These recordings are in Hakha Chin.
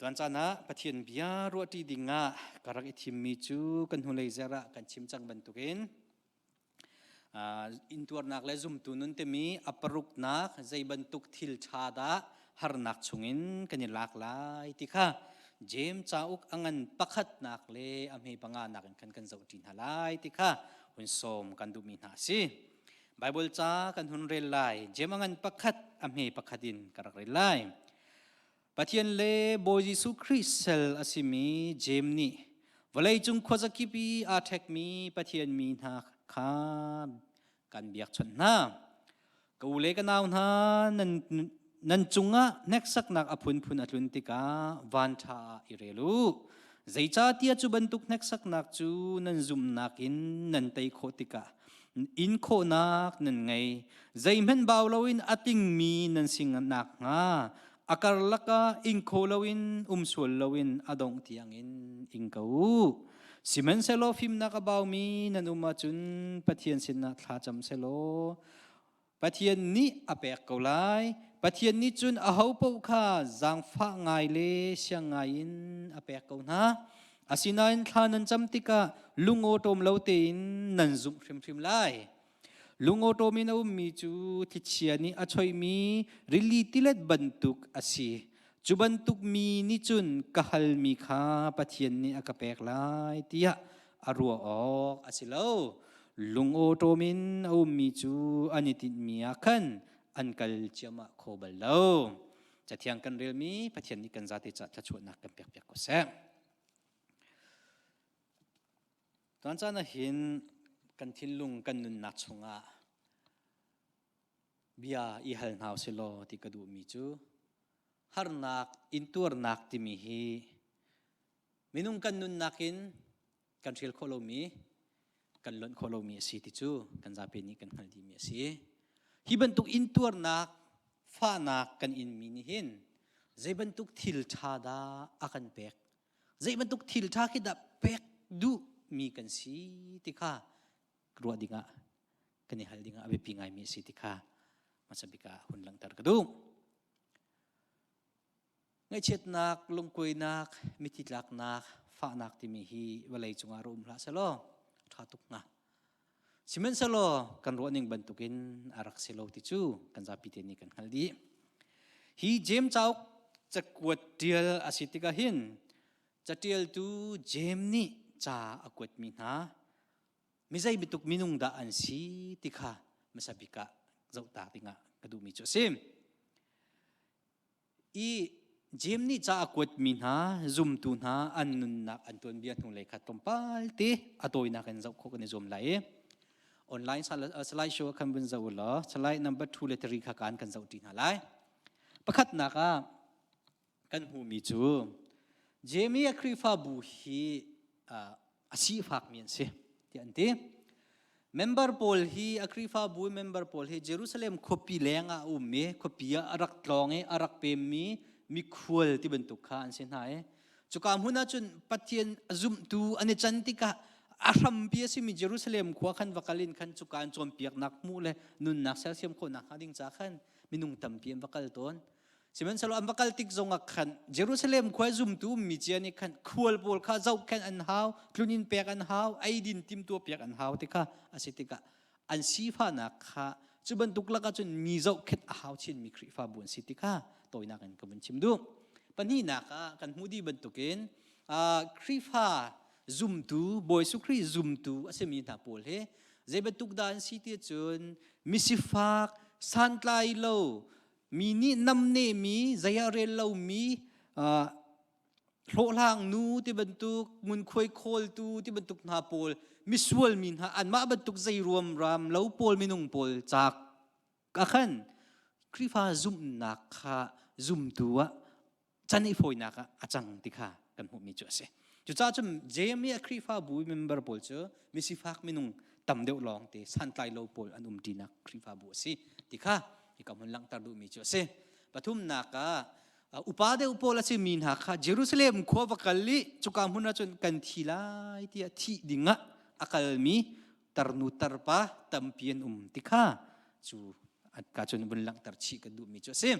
Tuan caan ah Pathian bia ruahṭi dingah ka rak i thimmi cu kan hnulei zarh ah kan chim cang bantukin intuarnak le zumtu nun timi a paruknak zei bantuk thil ṭha dah harnak chungin kan i lak lai ti kha Jeim cauk a ngan pakhatnak le a hme panganak in khan kan zohṭi hna lai ti kha hun sawm kan duhmi hna a si. Baibal ca kan hun rel lai. Jeim a ngan pakhat a hme pakhat in ka rak rel lai. Pathian le Bawi Jesuh Khrih sal a simi Jeim nih vawleicung khuazakip i aa ṭhekmi Pathian mi hna kha kan biakchawnh hna. Ka u le ka nau hna, nan, nan cungah hneksaknak a phunphun a tlun tikah vanṭha ah i rel u. Zeicahtiah cu bantuk hneksaknak cu nan zumhnak in nan tei khawh tikah in khawhnak nan ngei. Zeihmanh bau loin a tingmi nan si nakhnga a karlak ah ing kho loin um sual loin a dongh tiangin ing ko u. Sihmanhsehlaw fimnak a baumi nan um ahcun Pathian sinah thla cam sehlaw Pathian nih a pek ko lai. Pathian nih cun ahopaoh kha zaangfah ngai le siang ngai in a pek ko hna. Asinain thla nan cam tikah lungawṭawm lo tein nan zumh hrimhrim lai. Lungawṭawm in a ummi cu thlichia nih a choihmi rili tilet bantuk a si. Cu bantuk mi nih cun ka halmi kha Pathian nih a ka pek lai tiah a ruah awk a si lo. Lungawṭawm in a ummi cu an i tinhmi ah khan an kal ciahmah kho bal lo. Cathiang kan relmi Pathian nih kan zate ca thluachuahnak kan pekpiak ko seh. Tuan caan ah hin kan thinlung kan nunnak chungah bia i hal hna usilaw ti ka duhmi cu harnak intuarnak timi hi minung kan nunnak in kan hrial khawh lomi kan lonh khawh lomi a si ti cu kan zapi nih kan hngalh dihmi a si. Hi bantuk intuarnak fahnak kan inmi nih hin zei bantuk thil ṭha dah a kan pek zei bantuk thil ṭha khi dah pek duhmi kan si ti kha ruah dingah kan i hal dingah a biapi ngaimi a si ti kha hmasa bik ah hun langhter ka duh. Ngaihchiatnak, lungkuainak, mithi tlaknak, fahnak timi hi vawlei cungah ra um hlah selaw ṭha tuk hnga. Sihmanhsehlaw kan ruahning bantukin a rak si lo ti cu kan zapi te nih kan hngalh dih. Hi Jeim cauk cakuat ṭial a si tikah hin caṭialtu Jeim nih ca a kuatmi hna mizei bantuk minung dah an si ti kha hmasa bik ah zohta dingah ka duhmi cu a si. I Jeim nih ca a kuatmi hna zumtu hna an nunnak an tuanbia hnulei kha tlawmpal te a tawinak in zoh khawh kan i zuam lai i online slide show khan vun zoh u law slide number 2 le 3 kha kan kan zoh ṭi hna lai. Pakhatnak ah kan hmuhmi cu Jeremiah Khrihfabu hi a sifakmi an si tiah an ti. Member pawl hi a Khrihfabu member pawl hi Jerusalem khuapi leng ah a um i khuapi ah a rak tlawng i a rak pemmi mikhual ti bantuk kha an si hna i cuka hmun ah cun Pathian a zumhtu an i can tikah a hrampi a simi Jerusalem khua khan va kal in khan cuka an cawnpiaknak hmuh le nunnak sersiam khawhnak hnga ding ca khan minung tampi an va kal tawn. Sihmanhsehlaw an va kal tik zongah khan Jerusalem khua zumtu ummi cia nih khan khual pawl kha zohkhenh an hau, tluninn pek an hau, eidin timtuah piak an hau ti kha a si tikah an sifahnak kha cu bantuk lakah cun mi zohkhenh a hau chinmi Khrihfabu an si ti kha tawinak in ka vun chim duh. Pahnihnak ah kan hmuh dih bantukin Khrihfa zumtu, Bawi Jesuh Khrih zumtu a simi hna pawl hi zei bantuk dah an si ti cun misifak, santlai lo, mi nih namnehmi zei ah rel lomi hlawhhlang nu ti bantuk ngunkhuai khawltu ti bantuk hna pawl misual mi hna anmah bantuk zei ruamram lo pawl minung pawl cak a khan Khrihfa zumhnak kha zumtu ah can i fawinak ah a cang ti kha kan hmuhmi cu a si. Cucaah cun Jeremiah Khrihfabu member pawl cu misifak minung tam deuh lawng te santlai lo pawl an um ṭinak Khrihfabu a si ti kha hika hmun langhter duhmi cu a si. Pathumnak ah upa deuh pawl a simi hna kha Jerusalem khua va kal i cuka hmun ah cun kan thi lai tiah thih dingah a kalmi tarnu tarpa tampi an um ti kha cu ka cun vun langhter chih kan duhmi cu a si.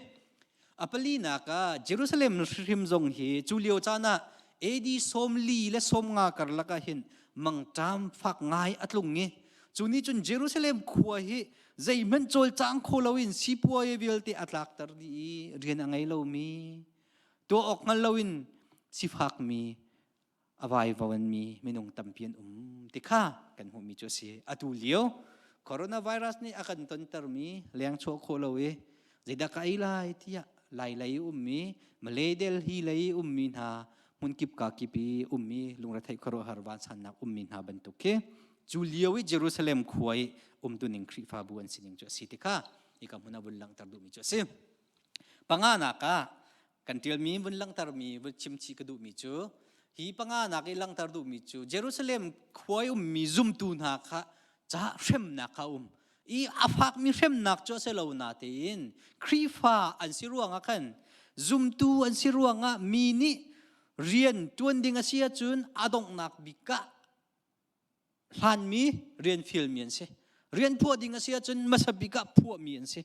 A palinak ah Jerusalem hrim zong hi cu lio caan ah AD 40 le 50 karlak ah hin mangṭam fak ngai a tlung i cu nih cun Jerusalem khua hi zeihmanh cawlcang kho loin sipuai vialte a tlakter dih i rian a ngei lomi tuah awk hngal loin sifakmi a vaivuanmi minung tampi an um ti kha kan hmuhmi cu a si. Atu lio coronavirus nih a kan tontermi leng chuah khawh lo i zeidah ka ei lai tiah lai lei ummi Malay Delhi lei ummi hna hmunkip ka kip i ummi lungretheih khuaruahhar vansannak ummi hna bantuk khi cu lio i Jerusalem khua i umtuning Khrihfabu an sining cu a si ti kha hika hmun ah vun langhter duhmi cu a si. Panganak ah kan ṭialmi vun langhtermi vun chimchih ka duhmi cu hi panganak i langhter duhmi cu Jerusalem khua i ummi zumtu hna kha ca hremnak kha um i a fakmi hremnak cu a si lo natein Khrihfa an si ruangah khan zumtu an si ruangah mi nih rian ṭuan ding a si ahcun a donghnak bik ah hlanmi rian fialmi an si. Rian phuah ding a si ahcun hmasa bik ah phuahmi an si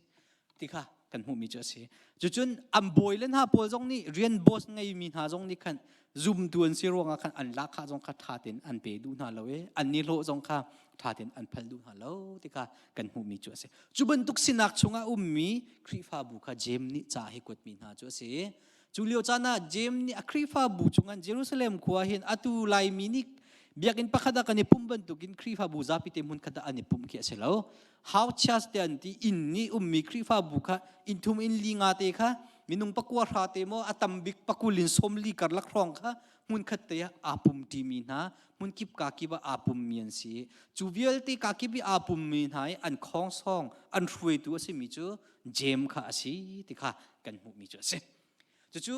ti kha kan hmuhmi cu a si. Cucun an bawi le hna pawl zong nih rian boss ngeimi hna zong nih khan zumtu an si ruangah khan an lahkhah zong kha ṭha tein an pe duh hna lo i an nihlawh zong kha ṭha tein an phal duh hna lo ti kha kan hmuhmi cu a si. Cu bantuk sinak chungah ummi Khrihfabu kha Jeim nih ca hi kuatmi hna cu a si. Cu lio caan ah Jeim nih a Khrihfabu chungah Jerusalem khua hin atu Laimi nih biakinn pakhat ah kan i pumh bantukin Khrihfabu zapi te hmun khat ah an i pumh khi a si lo. How church te an ti inn nih ummi Khrihfabu kha inn thum inn li nga te kha minung pakua hra te maw a tam bik pakul in sawmli karlak hrawng kha hmun khat te ah aa pum ṭimi hna hmun kip ka kip ah aa pummi an si. Cu vialte ka kip i aa pummi hna i an khawngsawng an hruaitu a simi cu Jeim kha a si ti kha kan hmuhmi cu a si. Cucu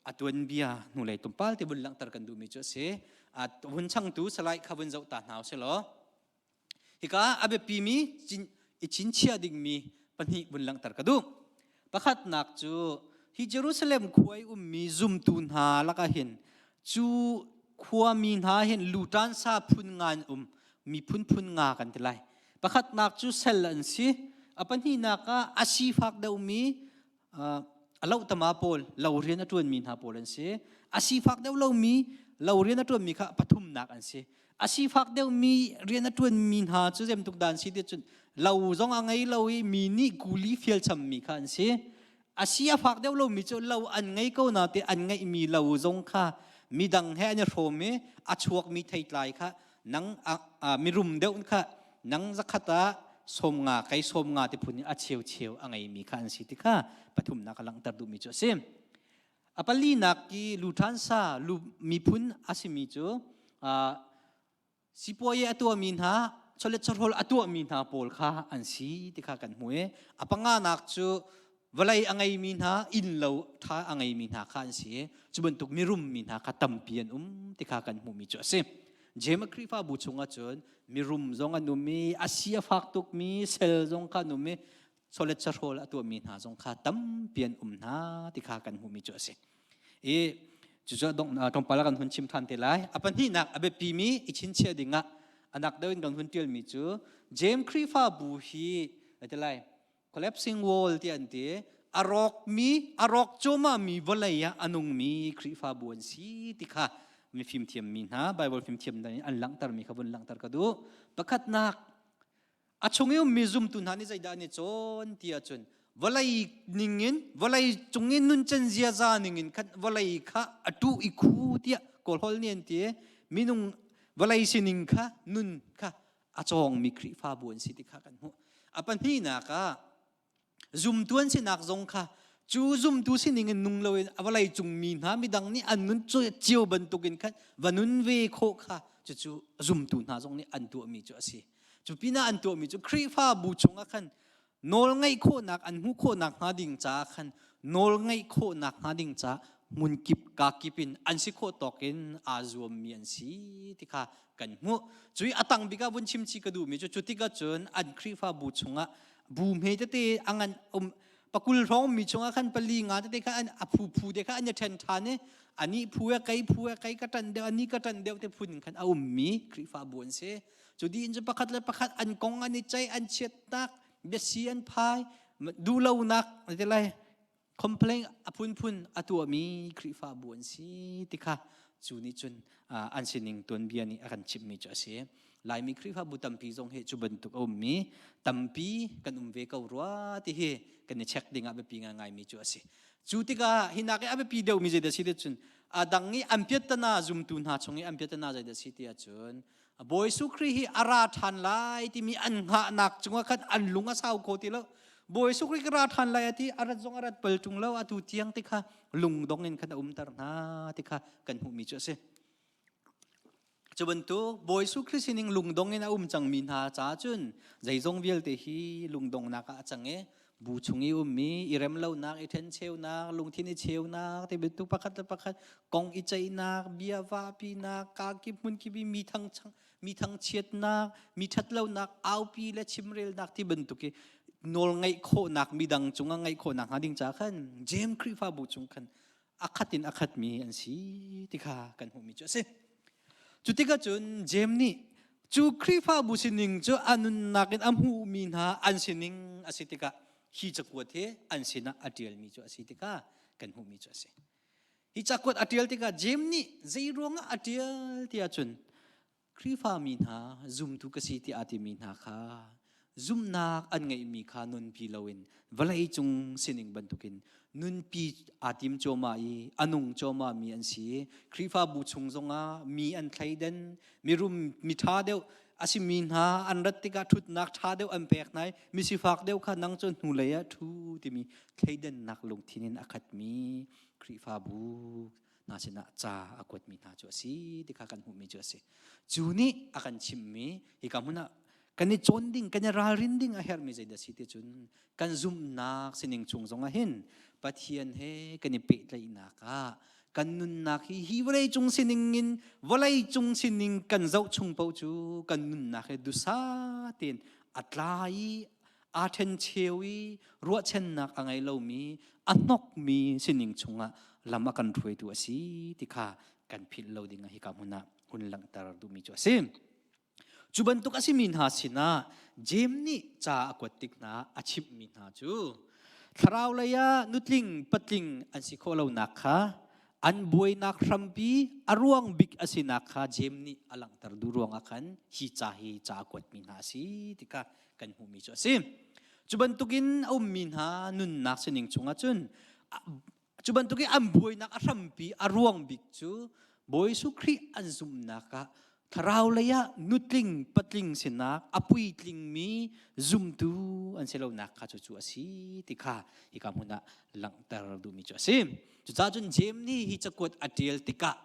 a tuanbia hnulei tlawmpal te vun langhter kan duhmi cu a si. A vun changtu salai kha vun zoh ta hna usih law hika a biapimi i chinchiah dingmi pahnih vun langhter ka duh. Pakhatnak cu hi Jerusalem khua i ummi zumtu hna lakah hin cu khuami hna hin lutan sa phun nga an um miphun phun nga kan ti lai. Pakhatnak cu sal an si. A pahnihnak ah a sifak deuhmi a lohtama pawl lo rian a ṭuanmi hna pawl an si. A sifak deuh lomi lo rian a ṭuanmi kha pathumnak an si. A sifak deuhmi rian a ṭuanmi hna cu zemtuk dan si ti cun lo zong a ngei lo i mi nih kuli fialchammi kha an si. A si a fak deuh lomi cu lo an ngei ko na te an ngeihmi lo zong kha midang he an i hrawm i a chuakmi theitlai kha nang mirum deuh kha nang zakhat ah 50 kei 50 ti phun in a cheu cheu a ngeimi kha an si ti kha pathumnak a langhter duhmi cu a si. A palinak i luṭhan sa lu miphun a simi cu sipuaye a tuahmi hna chawlet chawhrawl a tuahmi hna pawl kha an si ti kha kan hmu i a panganak cu vawlei a ngeimi hna innlo ṭha a ngeimi hna kha an si i cu bantuk mirum mi hna kha tampi an um ti kha kan hmuhmi cu a si. Jeim Khrihfabu chungah cun mirum zong an um i a si a fak tukmi sel zong kha an um i chawlet chawhrawl a tuahmi hna zong kha tampi an um hna ti kha kan hmuhmi cu a si. I cucu tlawmpal ah kan hun chim ṭhan te lai. A pahnihnak a biapimi i chinchiah dingah anak deuh in kan hun ṭialmi cu Jeim Khrihfabu hi a ti lai collapsing wall ti an ti a rawkmi a rawk cuahmahmi vawlei ah a nungmi Khrihfabu an si ti kha mi fimthiammi hna Bible fimthiam hna nih an langhtermi kha vun langhter ka duh. Pakhatnak a chung i ummi zumtu hna nih zeidah an i cawn ti ahcun vawlei ningin vawlei cung i nunchan ziaza ningin khan vawlei kha a tuh i khu tiah kawlhawl nih an ti minung vawlei sining kha nun kha a cawngmi Khrihfabu an si ti kha kan hmuh. A pahnihnak ah zumtu an sinak zong kha cu zumtu sining in nung loin a vawlei cung mi hna midang nih an nun cio bantukin khan va nun ve khawh kha cucu zumtu hna zong nih an tuahmi cu a si. Cu pinah an tuahmi cu Khrihfabu chungah khan nawl ngeih khawhnak an hmuh khawhnak hnga ding caah khan nawl ngeih khawhnak hnga ding caah hmunkip kakip in an si khawh tawk in aa zuammi an si ti kha kan hmuh. Cui a tang bik ah vun chim chih ka duhmi cu cu tikah cun an Khrihfabu chungah bu hme tete a ngan um pakul hrawng mi chungah khan pali nga tete kha an a phu phu te kha an i ṭhen ṭhan i ani phu e kei phu e kei ka ṭan deuh ani ka ṭan deuh te phun khan a ummi Khrihfabu an si. Cu dih in cu pakhat le pakhat an kong an i ceih an chiatnak biasi an phai duhlonak ti lai. Complain a phunphun a tuahmi Khrihfabu an si ti kha cu nih cun an sining tuanbia nih a kan chimhmi cu a si. Laimi Khrihfabu tampi zong hi cu bantuk a ummi tampi kan um ve ko rua ti hi kan i check ding ah biapi ngaingaimi cu a si. Cu tikah hi nak i a biapi deuhmi zeidah si ti cun a dang i an piattana zumtu hna chung i an piattana zeidah si ti ahcun Bawi Jesuh Khrih hi a ra ṭhan lai timi an hngahnak cungah khan an lung a sau kho ti lo. Bawi Jesuh Khrih ka ra ṭhan lai a ti, a rat zong a rat bal ṭung lo, atu tiang ti kha lungdong in khan a umter hna ti kha kan hmuhmi cu a si. Cu bantuk Bawi Jesuh Khrih sining lungdong in a um cangmi hna caah cun zeizong vialte hi lungdongnak ah a cang i bu chung i ummi i remlonak, i ṭhencheunak, lungthin i cheunak, ti bantuk pakhat le pakhat kong i ceihnak, bia vahpinak, kakip hmunkip i mi thang mi thangchiatnak, mi ṭhatlonak aupi le chimrelnak ti bantuk i nawl ngeih khawhnak midang cungah ngeih khawhnak hnga ding caah khan Jeim Khrihfabu chung khan a khat in a khatmi an si ti kha kan hmuhmi cu a si. Cu tikah cun Jeim nih cu Khrihfabu sining cu a nunnak in a hmuhmi hna an sining a si tikah hi cakuat hi an sinah a ṭialmi cu a si tikah kan hmuhmi cu a si. Hi cakuat a ṭial tikah Jeim nih zei ruangah a ṭial ti ahcun Khrihfami hna zumtu ka si tiah aa timi hna kha zumhnak an ngeihmi kha nunpi loin vawleicung sining bantukin nunpi aa tim cuahmah i a nung cuahmahmi an si. Khrihfabu chung zongah mi an thleiden, mirum miṭha deuh a simi hna an rat tikah ṭhutnak ṭha deuh an pek hna i misifak deuh kha nang cu hnulei ah ṭhu timi thleidennak lungthin in a khatmi Khrihfabu hna sinah ca a kuatmi hna cu a si ti kha kan hmuhmi cu a si. Cu nih a kan chimhmi hika hmun ah kan i cawn ding, kan i ralrin ding a herhmi zeidah si ti cun kan zumhnak sining chung zongah hin Pathian he kan i pehtlaihnak ah kan nunnak hi hi vawlei cung sining in vawlei cung sining kan zoh chung paoh cu kan nunnak hi dusa tein a tlai i aa ṭhencheu i ruahchannak a ngei lomi a hnokmi sining chungah lam a kan hruaitu a si ti kha kan philh lo ding ah hika hmun ah hun langhter duhmi cu a si. Cu bantuk a simi hna sinah Jeim nih ca a kuat tik hna a chimhmi hna cu thlarau lei ah nutling patling an si khawh lonak kha an buainak hrampi a ruang bik a sinak kha Jeim nih a langhter duh ruangah khan hi ca hi ca a kuatmi hna a si ti kha kan hmuhmi cu a si. Cu bantukin a ummi hna nunnak sining chungah cun cu bantukin an buainak a hrampi a ruang bik cu Bawi Jesuh Khrih an zumhnak ah thlarau lei ah nutling patling sinak a puitlingmi zumtu an si lonak kha cucu a si ti kha hika hmun ah langhter duhmi cu a si. Cucaah cun Jeim nih hi cakuat a ṭial tikah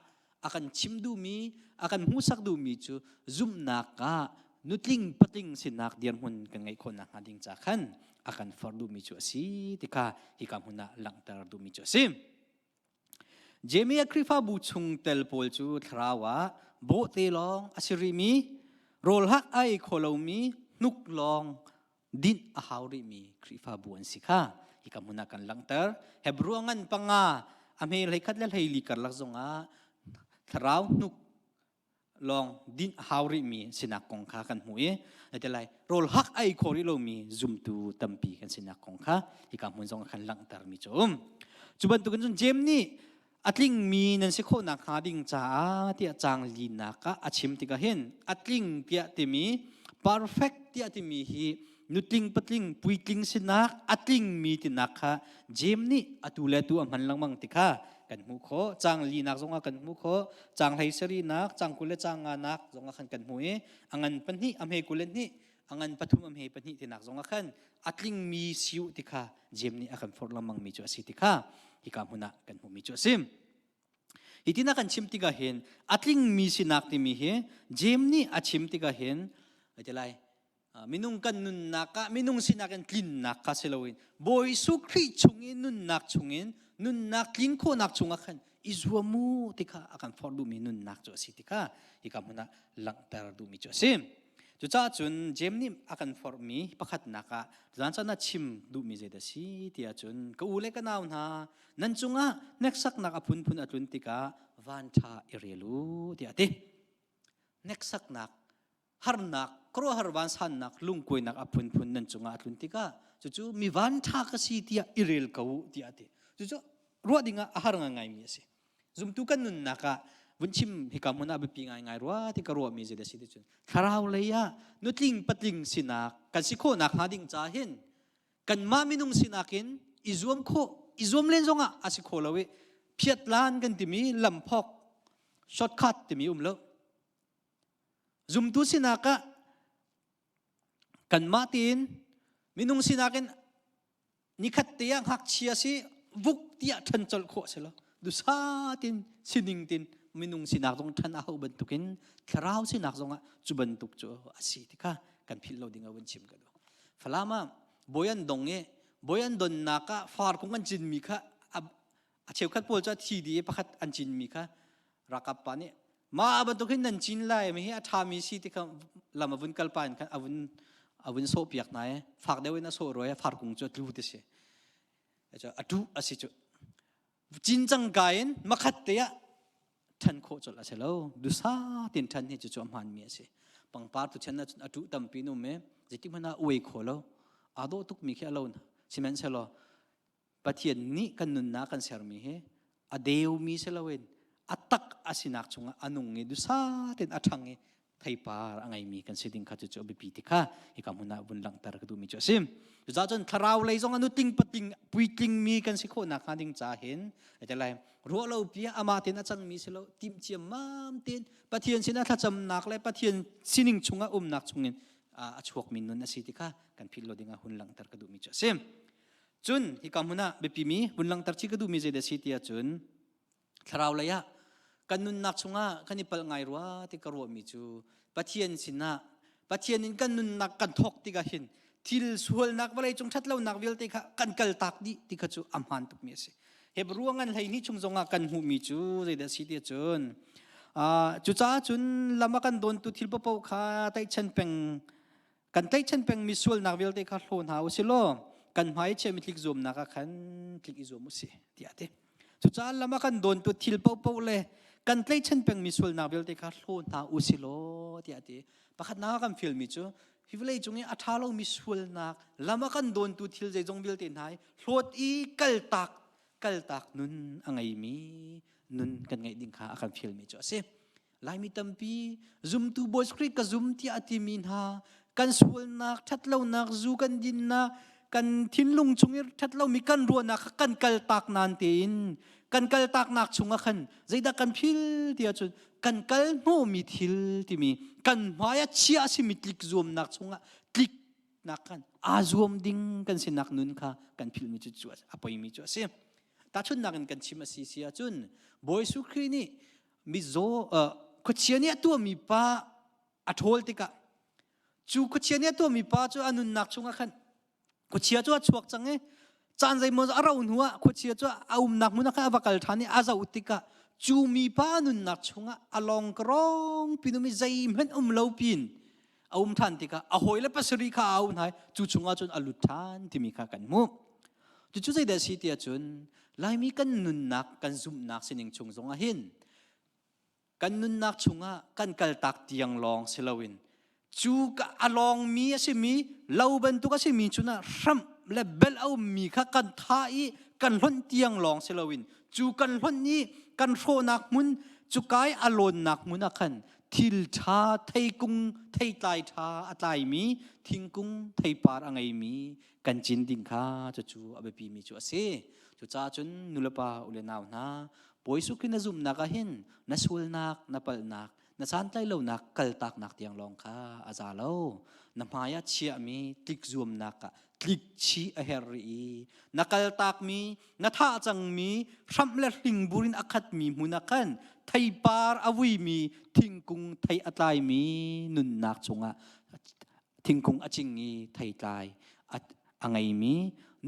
a kan chim duhmi a kan hmuhsak duhmi cu zumhnak ah nutling patling sinak dirhmun kan ngeih khawh nakhnga ding ca khan a kan forh duhmi cu a si ti kha hika hmun ah langhter duhmi cu a si. Jeremiah Khrihfabu chungtel pawl cu thlarau ah bawhte lawng a si rihmi rawl hak a ei kho lomi hnuk lawng dinh a hau rihmi Khrihfabu an si kha hika hmun ah kan langhter. Hebrew a ngan panga a hme hleikhat le hleili karlak zongah thlarau hnuk lawng dinh a hau rihmi sinak kong kha kan hmuh i ati lai rawl hak ei kho rih lomi zumtu tampi kan sinak kong kha hika hmun zong ah khan langhtermi cu um. Cu bantukin cun Jeim nih a tlingmi nan si khawh nakhnga ding caah tiah caang linak ah a chim tikah hin a tling tiah timi perfect tiah timi hi nutling patling puitling sinak a tlingmi tinak kha Jeim nih atu le atu a hman lengmang ti kha kan hmuh khawh caang linak zongah kan hmuh khawh caang hlei sarihnak caang 20 le caang nganak zongah khan kan hmuh i a ngan pahnih a hme 22 a ngan pathum a hme pahnih tinak zongah khan a tlingmi siu ti kha Jeim nih a kan forh lengmang mi cu a si ti kha hika hmun ah kan hmuhmi cu a si. Hi tin a kan chim tikah hin a tlingmi sinak timi hi Jeim nih a chim tikah hin ti lai minung kan nunnak ah minung sinak in tlinnak kha si loin Bawi Jesuh Khrih chung i nunnak chungin nunnak tlin khawhnak chungah khan i zuam u ti kha a kan forh duhmi nunnak cu a si ti kha hika hmun ah langhter duhmi cu a si. Cucaah cun Jeim nih a kan forhmi pakhatnak ah zan caan ah chim duhmi zeidah a si ti ahcun ka u le ka nau hna nan cungah hneksaknak a phunphun a tlun tikah vanṭha i rel u tiah a ti. Hneksaknak, harnak, khuaruahhar vansannak, lungkuainak a phunphun nan cungah a tlun tikah cucu mi vanṭha ka si tiah i rel ko u tiah a ti. Cucu ruah ding ah a har ngaingaimi a si. Zumtu kan nunnak ah vun chim hika hmun ah biapi ngaingai rua ti ka ruahmi zei dah si ti cun thlarau lei ah nutling patling sinak kan si khawhnak hnga ding ca hin kanmah minung sinak in i zuam khawh i zuam len zongah a si kho lo i phiatlan kan timi lamphok shortcut timi um lo. Zumtu sinak ah kanmah tein minung sinak in nikhat te ah ngakchia si vuk tiah ṭhan colh khawh a si lo. Dusa tin sining tin minung sinak zong ṭhan a hau bantukin thlarau sinak zongah cu bantuk cu a si ti kha kan philh lo ding a vun chim ka duh. Falam ah bawi an dong i bawi an donnak ah far kung an cinmi kha a cheukhat pawl cu a thi dih i pakhat an cinmi kha ralkap pa nih mah bantuk hin nan cin lai mi hi a ṭhami si ti kha lam a vun kal pa in khan a vun sawh piak hna i fak deuh in a sawh rua i farkung cu a tlu ti si. A ṭuh a si cu. Cin cangka in makhat te ah ṭhan khawh colh a si lo. Dusa tin ṭhan hi cucu a hmaanmi a si. Pangpar tu chen ahcun a ṭuh tampi in um i zeitik hmanh ah uai kho lo. Aa dawh tukmi khi a lo. Sihmanhsehlaw Pathian nih kan nunnak kan sermi hi a deumi si loin a tak a sinak chungah a nung i dusa tein a ṭhang i theipar a ngeimi kan si ding kha cucu a biapi ti kha hika hmun ah vun langhter ka duhmi cu a si. Cucaah cun thlarau lei zong a nutling patling puitlingmi kan si khawh nakhnga ding ca hin lai ruah lo pi ah amah tein a cangmi si lo timh ciammam tein Pathian sinah thlacamnak le Pathian sining chungah umnak chungin a chuakmi nun a si ti kha kan philh lo ding ah hun langhter ka duhmi cu a si. Cun hika hmun ah biapimi vun langhter chih ka duhmi zeidah a si ti ahcun thlarau lei ah kan nunnak chungah kan i palh ngai rua ti ka ruahmi cu Pathian sinah Pathian in kan nunnak kan thawk tikah hin thil sualnak vawleicung ṭhatlonak vialte kha kan kaltak dih ti kha cu a hmaan tukmi a si. Hebrew ngan 12 chung zongah kan hmuhmi cu zeidah a si ti ahcun cucaah cun lam a kan dawntu thil paohpaoh kha tlaihchan peng Kan tlaihchan pengmi sualnak vialte kha hlaw hna u sih law kan hmai chiami tlik zuamnak ah khan tlik i zuam u sih tiah a ti. Cucaah lam a kan dawntu thil paohpaoh le kan tlaihchan pengmi sualnak vialte kha hlaw hna u sih law tiah a ti. Pakhatnak ah kan fialmi cu hi vawlei cung i a ṭha lomi sualnak lam a kan dawntu thil zeizong vialte hna hi hlawt i kaltak kaltak nun a ngeimi nun kan ngeih ding kha a kan fialmi cu a si. Laimi tampi zumtu Bawi Khrih ka zum tiah a timi hna kan sualnak ṭhatlonak zu kan dinnak kan thinlung chung i ṭhatlomi kan ruahnak kha kan kaltak nan tein kan kaltaknak chungah khan zeidah kan phil tiah cun kan kal hnawhmi thil timi kan hmai ah chia a simi tlik zuamnak chungah tlik nak khan aa zuam ding kan sinak nun kha kan philmi cu cu a poimi cu a si. Tahchunhnak in kan chim a si si ahcun Bawi Jesuh Khrih nih mizaw khuachia nih a tuahmi pa a ṭhawl tikah cu khuachia nih a tuahmi pa cu a nunnak chungah khan khuachia cu a chuak cang i caan zeimaw a rauh hnu ah khuachia cu a umnak hmun ah khan a va kal ṭhan i a zoh tikah cu mi pa nunnak chungah a lawng karong pin um i zeihmanh um lo pin a um ṭhan tikah a hawile pasarih kha a auh hna i cu chungah cun a lut ṭhan timi kha kan hmuh. Cucu zeidah a si tiah cun Laimi kan nunnak kan zumhnak sining chung zongah hin kan nunnak chungah kan kaltak tiang lawng si loin cu a lawngmi a simi lo bantuk a simi cunah hramh le belh a ummi kha kan thah i kan hlonh tiang lawng si loin cu kan hlonh i kan hrawhnak hmun cuka i a lawnnak hmun ah khan thil ṭha theikung theitlai ṭha a tlaimi thingkung theipar a ngeimi kan cin ding kha cucu a biapimi cu a si. Cucaah cun nulepa ule nau hna Bawi Jesuh na zumhnak ah hin na sualnak na palhnak na santlaihlonak kaltaknak tiang lawng kha a za lo. Na hmai ah chiahmi tlik zuamnak ah tlik chih a herh rih i na kaltakmi na thah cangmi hramh le hlingbur in a khatmi hmun ah khan theipar a vuimi thingkung thei a tlaimi nunnak chungah thingkung a cing i theitlai a ngeimi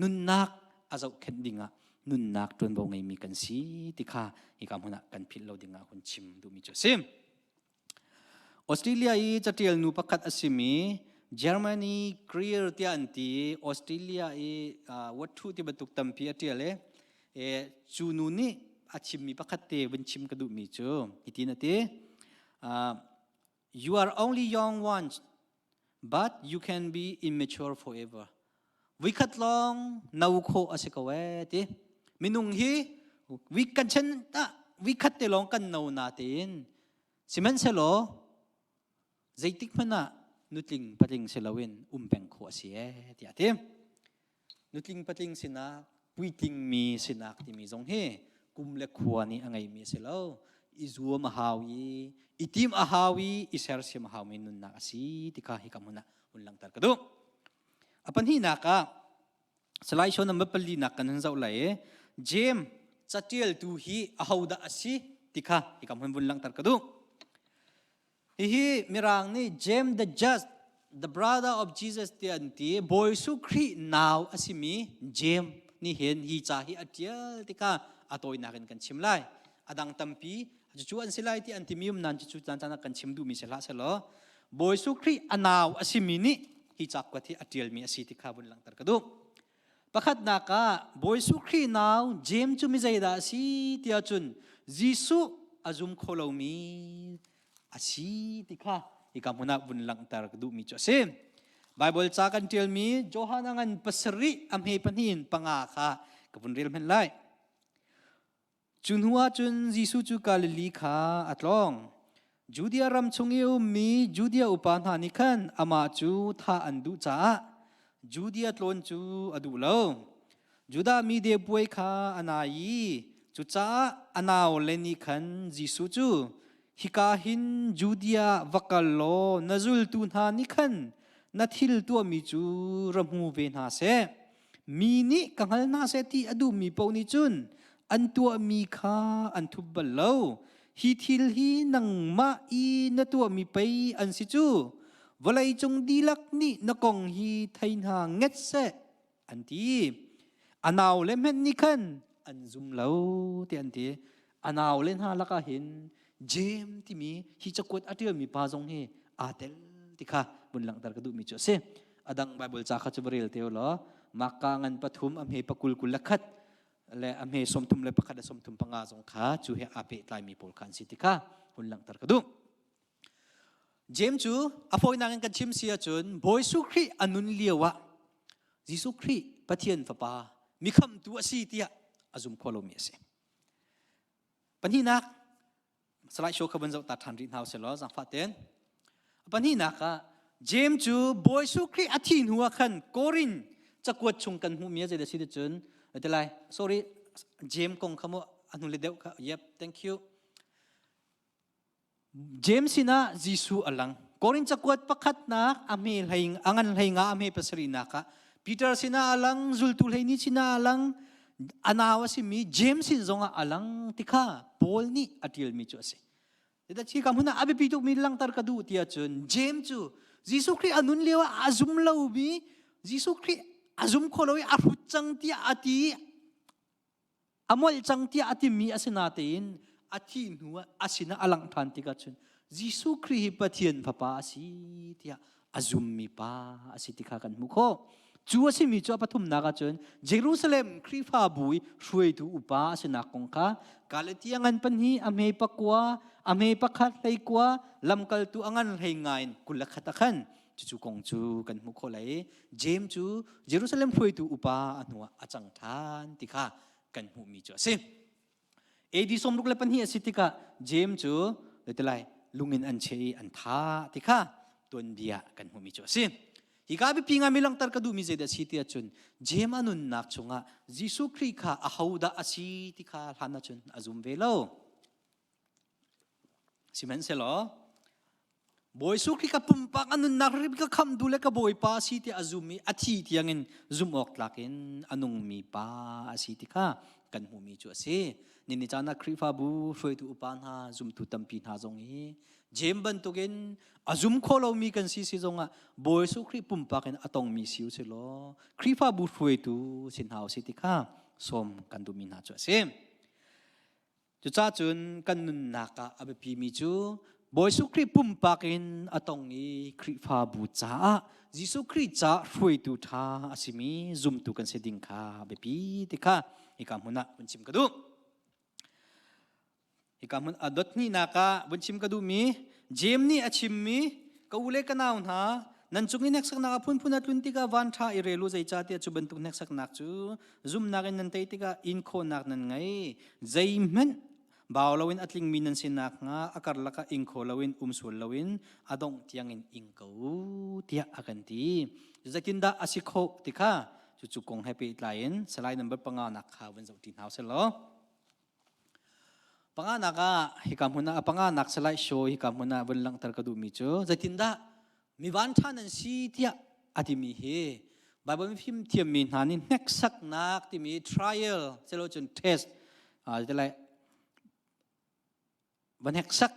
nunnak a zohkhenh dingah nunnak ṭuanvo ngeimi kan si ti kha hika hmun ah kan philh lo dingah hun chim duhmi cu a si. Australia i caṭial nu pakhat a simi Germany Greer tiah an ti i Australia i watṭhu ti bantuk tampi a ṭial i cu nu nih a chimmi pakhat te vun chim ka duhmi cu hitin a ti. You are only young once, but you can be immature forever. Voikhat lawng no khawh a si ko ee ti. Minung hi week kan chen ah week khat te lawng kan no na tein sihmanhsehlaw zeitik hmanh ah nutling patling si loin um peng khawh a si ee tiah a ti. Nutling patling sinak, puitlingmi sinak timi zong hi kum le khua nih a ngeimi a si lo. I zuam a hau i, i tim a hau i, i sersiam a haumi nunnak a si ti kha hika hmun ah hun langhter ka duh. A pahnihnak ah Salai show number pali nak kan hun zoh lai i James catialtu hi ahodah a si ti kha hika hmun vun langhter ka duh. Hihi Mirang nih James the Just, the brother of Jesus ti an ti. Bawi Jesuh Khrih nau a simi James nih hin hi ca hi a ṭial tikah a tawinak in kan chim lai. A dang tampi cucu an si lai ti an timi um nan cucu caan caan ah kan chim duhmi si hlah sehlaw Bawi Jesuh Khrih a nau a simi nih hi cakuat hi a ṭialmi a si ti kha vun langhter ka duh. Pakhatnak ah Bawi Jesuh Khrih nau Jeim cu mi zeidah a si tiah cun Jesuh a zum kho lomi a si ti kha hika hmun ah vun langhter ka duhmi cu a si. Baibal ca kan ṭialmi Johan a ngan pasarih a hme pahnih in panga kha ka vun rel hmanh lai. Cu hnuah cun Jesuh cu Galilee kha a tlawng. Judea ram chung i a ummi Judea upa hna nih khan amah cu thah an duh caah Judea tlawn cu a duh lo. Judah mi puai kha a nai i cucaah a naule nih khan Jesuh cu hika hin Judea va kal law na zultu hna nih khan na thil tuahmi cu ra hmu ve hna seh. Mi nih ka hngal hna seh ti a duhmi paoh nih cun an tuahmi kha an thup bal lo. Hi thil hi nangmah i na tuahmi pei an si cu. Vawleicung dihlak nih na kong hi thei hna nget seh, an ti. A naule hmanh nih khan an zum lo tiah an ti. A naule hna lakah hin Jeim timi hi cakuat a ṭialmi pa zong hi aa tel ti kha vun langhter ka duhmi cu a si. A dang Baibal ca kha cu va rel te u law Marka ngan pathum a hme pakul kul le khat le a hme 31 le 35 zong kha cu he aa pehtlaimi pawl kha an si ti kha hun langhter ka duh. James cu a fawinak in kan chim si ahcun Bawi Jesuh Khrih a nun lio ah Jesuh Khrih Pathian Fapa mikhamtu a si tiah a zum kho lomi a si. Pahnihnak Salai show kha van zoh ta ṭhan rih hna usih law zaangfah tein. Pahnihnak ah James cu Bawi Jesuh Khrih a thih hnu ah khan Korin cakuat chung kan hmuhmi a zeidah si ti cun ti lai sorry James kong kha mu a hnu le deuh kha yep thank you James sinah Jesuh a lang. Korin cakuat pakhatnak a hme hlei a ngan hlei nga a hme pasarihnak ah Peter sinah a lang, zultu hleini sinah a lang, a nau a simi James sin zongah a lang ti kha Paul nih a ṭialmi cu a si. Hi ka hmun ah a biapi tukmi langhter ka duh ti ahcun James cu Jesuh Khrih a nun lio ah a zum lomi Jesuh Khrih a zum kho lo i a hrut cang tiah a ti i a molh cang tiah a timi a si natein a thih hnu ah a sinah a langh ṭhan tikah cun Jesuh Khrih hi Pathian Fapa a si tiah a zummi pa a si ti kha kan hmuh khawh. Cu a simi cu a pathumnak ah cun Jerusalem Khrihfabu i hruaitu upa a sinak kong kha Galatia ngan pahnih a hme pakua a hme pakhat hleikua lamkaltu a ngan hlei nga in 21 ah khan cucu kong cu kan hmuh khawh lai i James cu Jerusalem hruaitu upa a hnuah a cang ṭhan ti kha kan hmuhmi cu a si. AD 62 a si tikah James cu lai lungin an cheh i an thah ti kha tuanbia kan hmuhmi cu a si. Hika biapi ngaimi langhter ka duhmi zeidah a si ti ahcun James a nunnak chungah Jesuh Khrih kha ahodah a si ti kha hlan ahcun a zum ve lo. Sihmanhsehlaw Bawi Jesuh Khrih ka pumpak a nunnak rip ka khamh duh le ka Bawipa a si tiah a zum i a thi tiangin zumh awk tlak in a nungmi pa a si ti kha kan hmuhmi cu a si. Nini caan ah Khrihfabu hruaitu upa hna zumtu tampi hna zong hi Jeim bantukin a zum kho lomi kan si si zongah Bawi Jesuh Khrih pumpak in a tongmi si u si law Khrihfabu hruaitu si hna u si ti kha sawm kan duhmi hna cu a si. Cucaah cun kan nunnak ah a biapimi cu Bawi Jesuh Khrih pumpak in a tong i Khrihfabu caah Jesuh Khrih caah hruaitu ṭha a simi zumtu kan si ding kha a biapi ti kha hika hmun ah vun chim ka duh. Hika hmun a dot hnihnak ah vun chim ka duhmi Jeim nih a chimmi ka u le ka nau hna. Nan cung i hneksaknak a phunphun a tlun tikah van ṭha i rel u zeicahtiah cu bantuk hneksaknak cu zumhnak in nan tei tikah in khawhnak nan ngei. Zeihmanh bau loin a tlingmi nan si nakhnga a karlak ah ing kho loin um sual loin a dongh tiangin ing ko u tiah a kan ti. Zeitindah a si khawh ti kha cucu kong he pehtlai in Salai number panga nak kha vun zoh ṭi hna usih law. Panganak ah hika hmun ah panganak slide show hika hmun ah vun langhter ka duhmi cu zeitindah mi vanṭha nan si tiah a timi hi Bible fim thiammi hna nih hneksaknak timi trial cun test lai va hneksak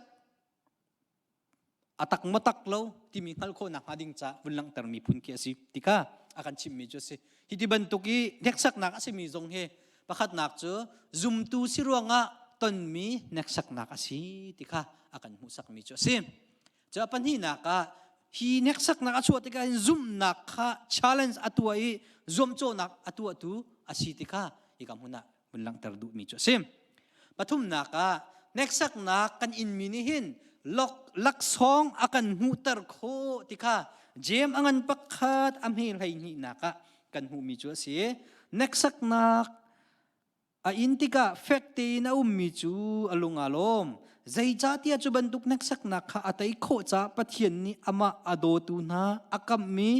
a tak maw tak lo timi hngalh khawhnak hnga ding ca vun langhtermi phun khi a si ti kha a kan chimmi cu a si. Hi ti bantuk i hneksaknak a simi zong hi pakhatnak cu zumtu si ruangah tonmi hneksaknak a si ti kha a kan hmuhsakmi cu a si. Cu a pahnihnak ah hi hneksaknak a chuah tikah hin zumhnak kha challenge a tuah i zuamcawhnak a tuahtu a si ti kha hika hmun ah vun langhter duhmi cu a si. Pathumnak ah hneksaknak kan inmi nih hin laksawng a kan hmuhter khawh ti kha Jeim a ngan pakhat a hme hleihnihnak ah kan hmuhmi cu a si. Hneksaknak a in tikah fek tein a ummi cu a lung aa lawm. Zeicahtiah cu bantuk hneksaknak kha a tei khawh caah Pathian nih amah a dawtu hna a kamhmi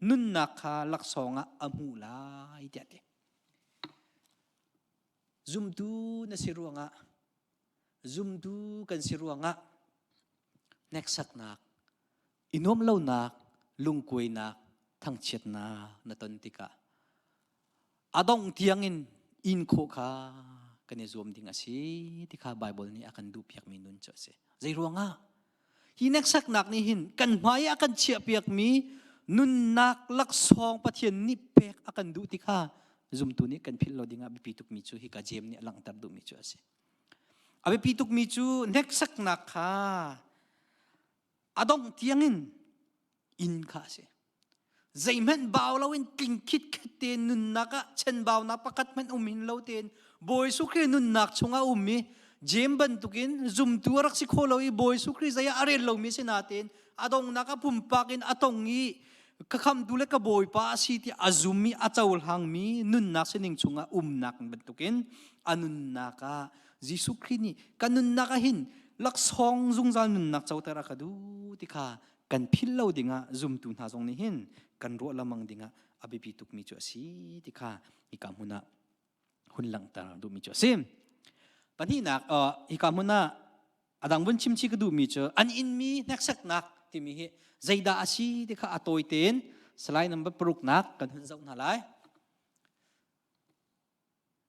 nunnak kha laksawng ah a hmuh lai tiah a ti. Zumtu na si ruangah zumtu kan si ruangah hneksaknak, i nuamh lonak, lungkuainak, thangchiatnak na ton tikah a dongh tiangin in khawh kha kan i zuam ding a si ti kha Baibal nih a kan duhpiakmi nun cu a si. Zei ruangah? Hi hneksaknak nih hin kan hmai ah kan chiahpiakmi nunnak laksawng Pathian nih pek a kan duh ti kha zumtu nih kan philh lo dingah biapi tukmi cu hika Jeim nih a langhter duhmi cu a si. A biapi tukmi cu hneksaknak kha a dongh tiangin in kha a si. Zeihmanh bau loin tling khitkhet tein nunnak ah chenbaunak pakhat hmanh um hin lo tein Bawi Jesuh Khrih nunnak chungah um i Jeim bantukin zumtu a rak si kho lo i Bawi Jesuh Khrih zei ah a rel lomi si natein a donghnak ah pumpak in a tong i ka khamtu le ka Bawipa a si ti a zum i a cohlangmi nunnak sining chungah umnak bantukin a nunnak ah Jesuh Khrih nih ka nunnak ah hin laksawng zungzal nunnak coter a ka duh ti kha kan philh lo dingah zumtu hna zong nih hin kan ruah lamang dingah a biapi tukmi cu a si ti kha hika hmun ah hun langhter duhmi cu a si. Pahnihnak hika hmun ah a dang vun chimchi ka duhmi cu an inmi hneksaknak timi hi zeidah a si ti kha a tawi tein slide number paruknak kan hun zoh hna lai.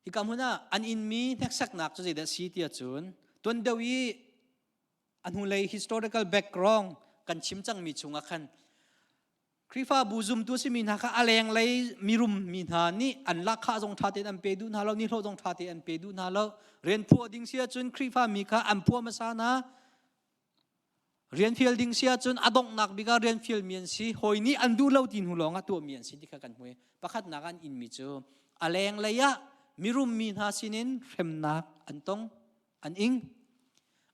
Hika hmun ah an inmi hneksaknak cu zeidah a si ti ahcun tuan deuh i a hnulei historical background kan chim cangmi chungah khan Khrihfabu zumtu simi hna kha a lenglei mirum mi hna nih an lahkhah zong ṭha tein an pe duh hna lo, nihlawh zong ṭha tein an pe duh hna lo. Rian phuah ding si ahcun Khrihfa mi kha an phuah hmasa hna. Rian fial ding si ahcun a donghnak bik ah rian fialmi an si. Hawi nih an duh lo ti hnu lawng ah tuahmi an si ti kha kan hmu. Pakhatnak an inmi cu a lenglei ah mirum mi hna sinin hremnak an tong. an ing.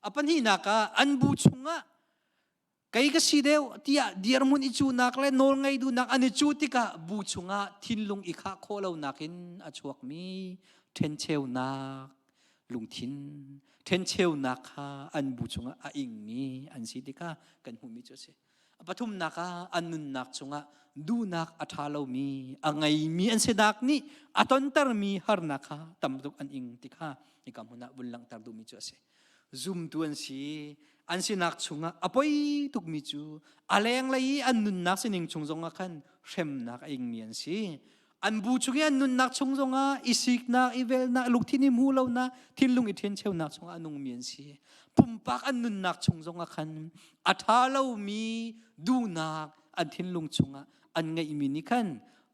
A pahnihnak ah an bu chungah kei ka si deuh tiah dirhmun i cuhnak le nawlngei duhnak an i cuh tikah bu chungah thinlung i khah khawh lonak in a chuakmi ṭhencheunak lungthin ṭhencheunak kha an bu chungah a ingmi an si tikah kan hmuhmi cu a si. A pathumnak ah an nunnak chungah duhnak a ṭha lomi a ngeimi an sinak nih a tontermi harnak kha tam tuk an ing ti kha hika hmun ah vun langhter duhmi cu a si. Zumtu an si, an sinak chungah a poi tukmi cu a lenglei i an nunnak sining chung zongah khan hremnak a ingmi an si. An bu chung i an nunnak chung zongah i siknak, i velnak, lungthin i hmuh lonak, thinlung i ṭhencheunak chungah a nungmi an si. Pumpak an nunnak chung zongah khan a ṭha lomi duhnak an thinlung chungah an ngeihmi nih khan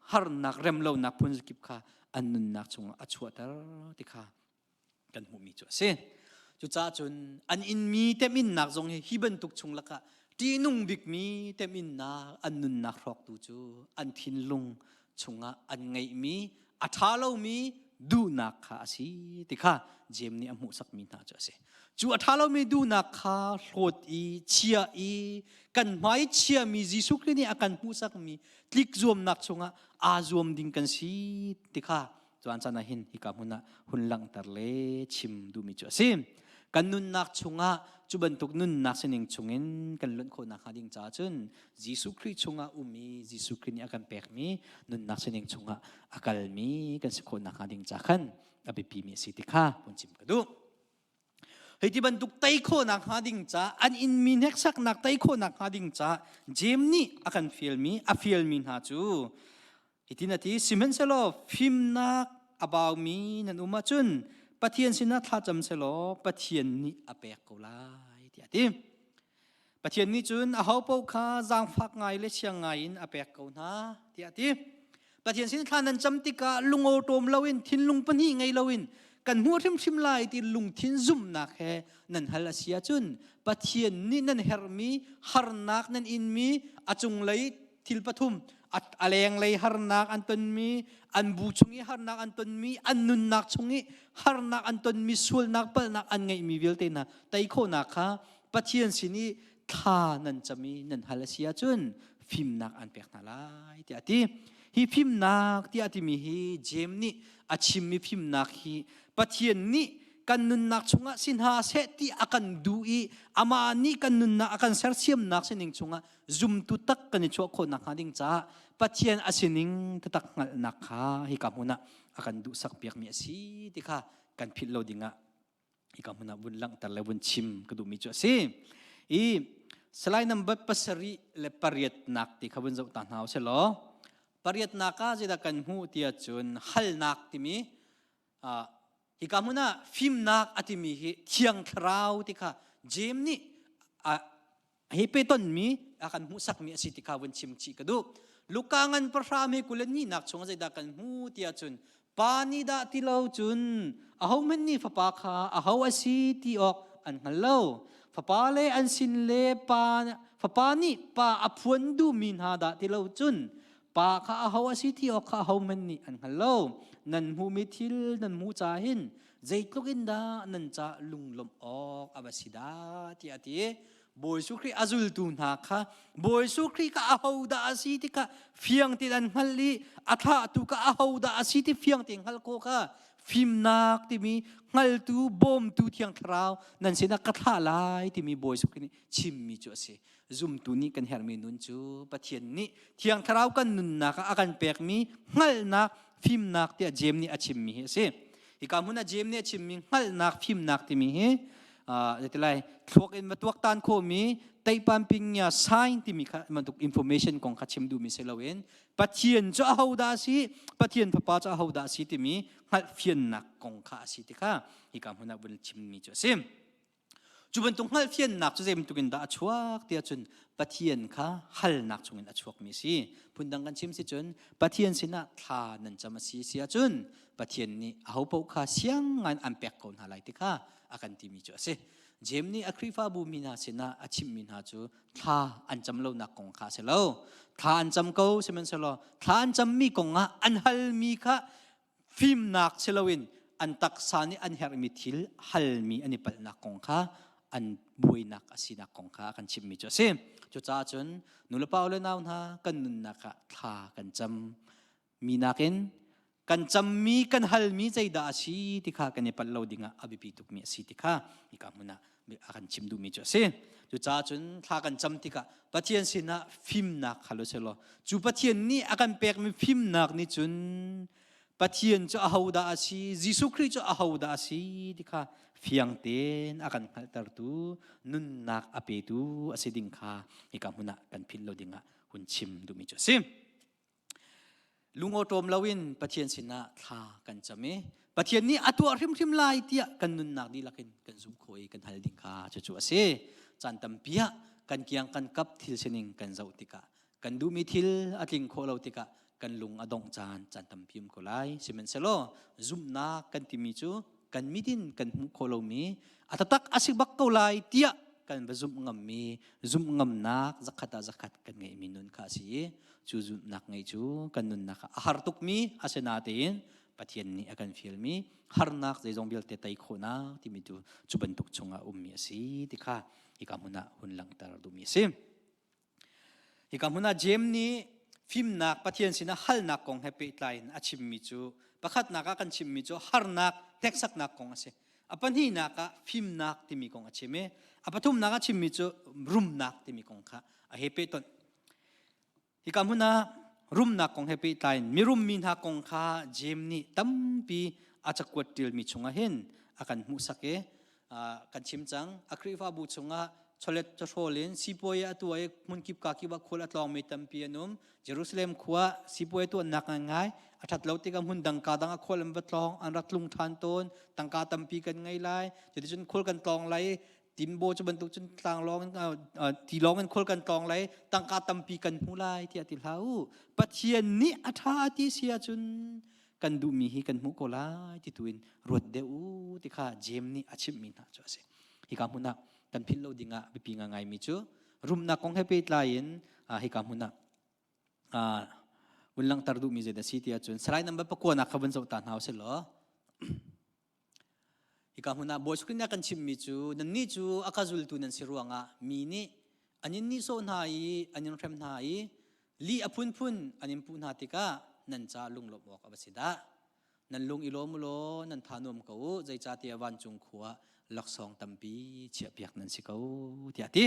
harnak, remlonak phun zakip kha an nunnak chungah a chuahter ti kha kan hmuhmi cu a si. Cucaah cun an inmi teminnak zong hi hi bantuk chung lakah ṭihnung bikmi teminnak an nunnak hrawktu cu an thinlung chungah an ngeihmi a ṭha lomi duhnak kha a si ti kha Jeim nih a hmuhsakmi hna cu a si. Cu a ṭha lomi duhnak kha hlawt i chia i kan hmai chiami Jesuh Khrih nih a kan hmuhsakmi tlik zuamnak chungah aa zuam ding kan si ti kha Cuan caan ah hin hika hmun ah hun langhter le chim duhmi cu a si. Kan nunnak chungah cu bantuk nunnak sining chungin kan luan khawh nakhnga ding caah cun Jesuh Khrih chungah um i Jesuh Khrih nih a kan pekmi nunnak sining chungah a kalmi kan si khawh nakhnga ding ca khan a biapimi a si ti kha hun chim ka duh. Hei ti bantuk tei khawhnak hnga ding ca an inmi hneksaknak tei khawhnak hnga ding ca Jeim nih a kan fialmi a fialmi hna cu Hitin a ti, sihmanhsehlaw fimnak a baumi nan um ahcun Pathian sinah thlacam selaw Pathian nih a pek ko lai tiah a ti. Pathian nih cun ahopaoh kha zaangfak ngai le siang ngai in a pek ko hna tiah a ti. Pathian sin thla nan cam tikah lungawṭawm loin thinlung pahnih ngei loin kan hmuh hrimhrim lai ti lungthin zumhnak he nan hal a si ahcun Pathian nih nan herhmi harnak nan inmi a cunglei thil pathum a lenglei harnak an tonmi an bu chung i harnak an tonmi an nunnak chung i harnak an tonmi sualnak palhnak an ngeihmi vialte hna tei khawhnak kha Pathian sin i thla nan cam i nan hal a si ahcun fimnak an pek hna lai tiah a ti. Hi fimnak tiah a timi hi Jeim nih a chimmi fimnak hi Pathian nih kan nunnak chungah si hna seh ti a kan duh i amah nih kan nunnak a kan sersiamnak sining chungah zumtu tak kan i chuah khawh nakhnga ding caah Pathian a sining taktak hngalhnak kha hika hmun ah a kan duhsak piakmi a si ti kha kan philh lo dingah hika hmun ah vun langhter le vun chim ka duhmi cu a si. I salai number pasarih le pariatnak ti kha vun zoh ta hna usih law pariatnak ah zeidah kan hmuh tiah cun halnak timi hika hmun ah fimnak a timi hi thiang thlarau ti kha Jeim nih hi pe tonmi a kan hmuhsakmi a si ti kha vun chim chih ka duh. Luka ngan pahra me kul ni nak chung zeidah kan hmu tiah cun pa nih dah ti lo cun ahohmanh nih fapa kha aho a si ti awk an hngal lo. Fapa le an sin le pa fapa nih pa a phuan duhmi hna dah ti lo cun pa kha aho a si ti awk kha ahohmanh nih an hngal lo. Nan hmuhmi thil nan hmuh ca hin zeitluk in dah nan ca lunglawmh awk a va si dah tiah a ti. Bawi Jesuh Khrih a zultu hna kha Bawi Jesuh Khrih kha ahodah a si ti kha fiang tein an hngalh i a thlahtu kha ahodah a si ti fiang tein hngalh khawh kha fimnak timi hngaltu bawmtu thiang thlarau nan sinah ka thlah lai timi Bawi Jesuh Khrih nih chimmi cu a si. Zumtu nih kan herhmi nun cu Pathian nih thiang thlarau kan nunnak ah a kan pekmi hngalhnak fimnak tiah Jeim nih a chimmi hi a si. Hika hmun ah Jeim nih a chimmi hngalhnak fimnak timi hi zeitilai thluak in va tuaktan khawhmi teipan pingya sign timi kha bantuk information kong kha chim duhmi si loin Pathian cu ahodah a si Pathian fapa cu ahodah a si timi hngalhfiannak kong kha a si ti kha hika hmun ah vun chimmi cu a si. Cu bantuk hngalhfiannak cu zei bantuk in dah a chuak tiah cun Pathian kha halnak chungin a chuakmi a si. Phundang kan chim si cun Pathian sinah thla nan cam a si si ahcun Pathian nih ahopaoh kha siang ngai an pek ko hna lai ti kha a kan timi cu a si. Jeim nih a Khrihfabu mi hna sinah a chimhmi hna cu thla an cam lonak kong kha a si lo. Thla an cam ko sihmanhsehlaw thla an cammi kong ah an halmi kha fimnak si loin an taksa nih an herhmi thil halmi an i palhnak kong kha an buainak a sinak kong kha kan chimmi cu a si. Cucaah cun nulepa le nau hna kan nunnak ah thla kan cam mi nakin kan cammi kan halmi zeidah a si ti kha kan i palh lo dingah a biapi tukmi a si ti kha hika hmun ah a kan chim duhmi cu a si. Cucaah cun thla kan cam tikah Pathian sinah fimnak hal u sih law cu Pathian nih a kan pekmi fimnak nih cun Pathian cu ahodah a si, Jesuh Khrih cu ahodah a si ti kha fiang tein a kan hngalhtertu nunnak a petu a si ding kha hika hmun ah kan philh lo dingah hun chim duhmi cu a si. Lungawṭawm loin Pathian sinah thla kan cam i Pathian nih a tuah hrimhrim lai tiah kan nunnak dihlak in kan zumh khawh i kan hal ding kha cucu a si. Caan tampi ah kan kiang kan kap thil sining kan zoh tikah kan duhmi thil a tling khawh lo tikah kan lung a dongh caan caan tampi um ko lai. Sihmanhsehlaw zumhnak kan timi cu kan mit in kan hmuh khawh lomi a taktak a si bak ko lai tiah kan va zumh ngammi zumh ngamnak zakhat ah zakhat kan ngeihmi nun kha a si i cu zumhnak ngeih cu kan nunnak ah a har tukmi a si natein. Pathian nih a kan fialmi harnak zeizong vialte tei khawhnak timi tu cu bantuk chungah ummi a si ti kha hika hmun ah hun langhter duhmi a si. Hika hmun ah Jeim nih fimnak Pathian sinah halnak kong he pehtlai in a chimmi cu pakhatnak ah kan chimmi cu harnak hneksaknak kong a si. A pahnihnak ah fimnak timi kong a chim i a pathumnak ah chimmi cu rumnak timi kong kha a he pehtonh. Hika hmun ah rumnak kong he pehtlai in mirum mi hna kong kha Jeim nih tampi a cakuat ṭialmi chungah hin a kan hmuhsak i kan chim cang. A Khrihfabu chungah chawlet chawhrawl in sipuai a tuah i hmunkip kakip ah khual a tlawngmi tampi an um. Jerusalem khua sipuai tuannak ngaingai a ṭhat lo tikah hmun dang ka dang ah khual an va tlawng, an rak tlung ṭhan tawn. Tangka tampi kan ngei lai. Cuticun khual kan tlawng lai Timbo cu bantuk cun tlanglawng in tilawng in khual kan tlawng lai tangka tampi kan hmu lai tiah ti hlah u. Pathian nih a ṭha ti si ahcun kan duhmi hi kan hmuh ko lai ti tu in ruat deuh u ti kha Jeim nih a chimhmi hna cu a si. Hika hmun ah kan philh lo ding ah biapi ngaingaimi cu rumnak kong he pehtlai in hika hmun ah vun langhter duhmi zei dah si ti ahcun Salai number pakua nak kha vun zoh ta hna usih law Hika hmun ah Bawi Khrih nih a kan chimhmi cu nannih cu a ka zultu nan si ruangah mi nih an in nihsawh hna i an in hrem hna i lih a phunphun an in puh hna tikah nan ca lunglawmh awk a va si dah. Nan lung i lawm u law nan tha nuam ko u, zeicahtiah vancung khua laksawng tampi chiahpiak nan si ko tiah a ti.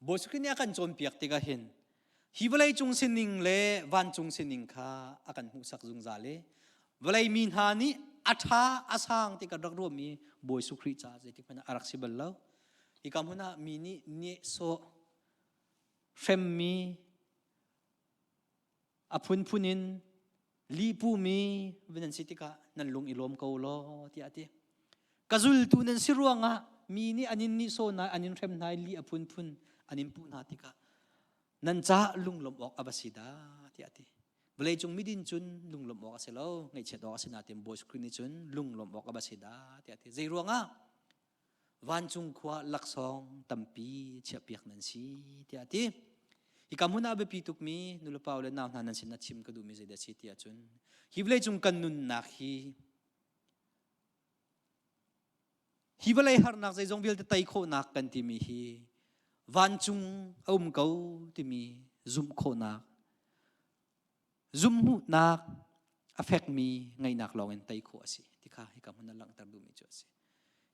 Bawi Khrih nih a kan cawnpiak tikah hin hi vawlei cung sining le vancung sining kha a kan hmuhsak zungzal i vawlei mi hna nih a ṭha a sang ti kan rak ruahmi Bawi Jesuh Khrih caah zeitik hmanh ah a rak si bal lo. Hika hmun ah mi nih nehsawh hremmi a phunphun in lihpumi nan si tikah nan lung i lawm ko law tiah a ti. Ka zultu nan si ruangah mi nih an in nihsawh hna, an in hrem hna i lih a phunphun an in puh hna tikah nan caah lunglawmh awk a va si dah tiah a ti. Vawleicung midin cun lunglawmh awk a si lo, ngaihchiat awk a si nain Bawi Khrih nih cun lunglawmh awk a va si dah tiah a ti. Zei ruangah? Vancung khua laksawng tampi chiahpiak nan si tiah a ti. Hika hmun ah biapi tukmi nulepa le nau hna nan sinah chim ka duhmi zeidah a si ti ahcun hi vawleicung kan nunnak hi Hi vawlei harnak zeizong vialte tei khawhnak kan timi hi vancung a um ko timi zumh khawhnak, zumhmuhnak a fekmi ngeihnak lawngin tei khawh a si ti kha hika hmun ah langhter duhmi cu a si.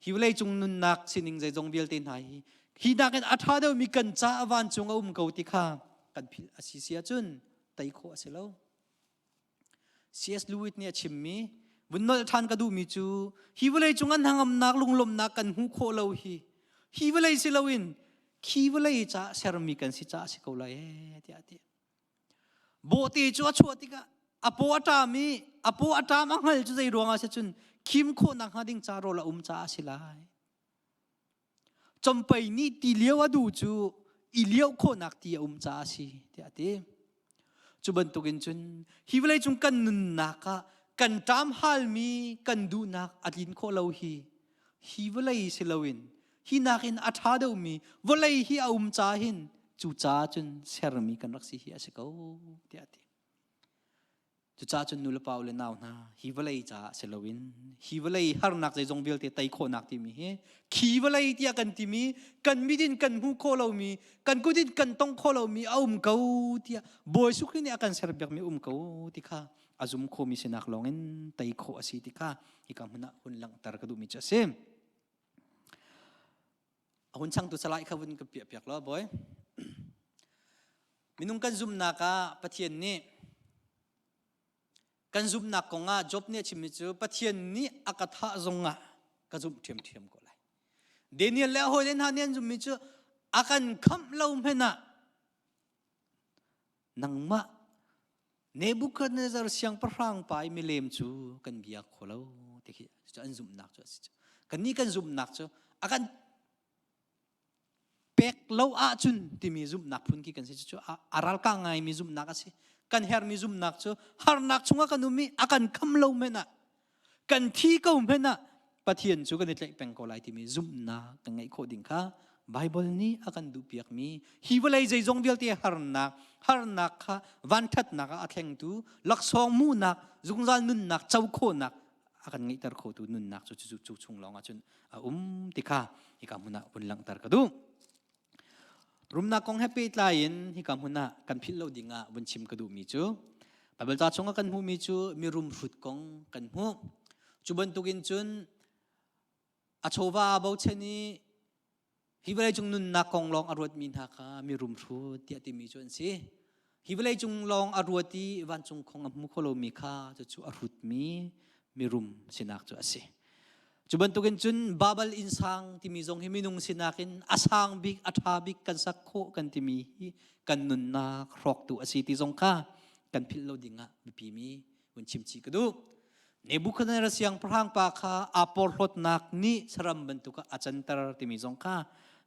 Hi vawlei cung nunnak sining zeizong vialte hna hi hi nakin a ṭha deuhmi kan caah vancung a um ko ti kha kan philh a si si ahcun tei khawh a si lo. C.S. Lewis nih a chimmi vun nolh ṭhan ka duhmi cu hi vawlei cung an hnangamnak lunglawmhnak kan hmuh khawh lo hi hi vawlei si loin khi vawlei caah sermi kan si caah a si ko lai ee tiah a ti. Bawhte cu a chuah tikah a paw a ṭam i a paw a ṭam a hngal cu zei ruangah si cun khim khawhnak hnga ding ca rawl a um caah a si lai. Compei nih ti lio a duh cu i lioh khawhnak ti a um caah a si tiah a ti. Cu bantukin cun hi vawleicung kan nunnak ah kan ṭam halmi kan duhnak a tlin khawh lo hi hi vawlei si loin hi nakin a ṭha deuhmi vawlei hi a um caah hin cu caah cun sermi kan rak si hi a si ko tiah a ti. Cucaah cun nulepa u le nau hna, hi vawlei caah si loin hi vawlei harnak zeizong vialte tei khawhnak timi hi khi vawlei tiah kan timi kan mit in kan hmuh khawh lomi kan kut in kan tong khawh lomi a um ko tiah Bawi Jesuh Khrih nih a kan serpiakmi um ko ti kha a zum khomi sinak lawngin tei khawh a si ti kha hika hmun ah hun langhter ka duhmi cu a si. A hun changtu salai kha vun ka piah piak law bawi. Minung kan zumhnak ah Pathian nih kan zumhnak kong ah Job nih a chimmi cu Pathian nih a ka thah zong ah ka zumh ṭhiamṭhiam ko lai. Daniel le a hawile hna nih an zumhmi cu a kan khamh lo hmanh ah nangmah Nebuchadnezzar siangpahrang pa i milem cu kan bia kho lo ti khi cu an zumhnak cu a si cu. Kannih kan zumhnak cu a kan pek lo ahcun timi zumhnak phun khi kan si cu a ralkah ngaimi zumhnak a si. Kan hermi zumhnak cu harnak chungah kan um i a kan kham lo hmanh ah kan thi ko hmanh ah Pathian cu kan i tlaih peng ko lai timi zumhnak kan ngeih khawh ding kha Baibal nih a kan duhpiakmi hi vawlei zeizong vialte harnak harnak kha vanṭhatnak ah a thlengtu laksawng hmuhnak zungzal nunnak co khawhnak a kan ngeihter khotu nunnak cu cu chung lawng ah cun a um ti kha hika hmun ah vun langhter ka duh. Rumnak kong he pehtlai in hika hmun ah kan philh lo ding ah vun chim ka duhmi cu Baibal ca chungah kan hmuhmi cu mirum hrut kong kan hmuh. Cu bantukin cun a chawva aa bochan i hi vawleicung nunnak kong lawng a ruatmi hna kha mirum hrut tiah timi cu an si. Hi vawleicung lawng a ruat i vancung khong a hmu kho lomi kha cucu a hrutmi mirum sinak cu a si. Cu bantukin cun Babel innsang timi zong hi minung sinak in a sang bik, a ṭha bik kan sak khawh kan timi hi kan nunnak hrawktu a si ti zong kha kan philh lo ding ah biapimi vun chim chih ka duh. Nebuchadnezzar siangpahrang pa kha aa porhlawtnak nih saram bantuk ah a canter timi zong kha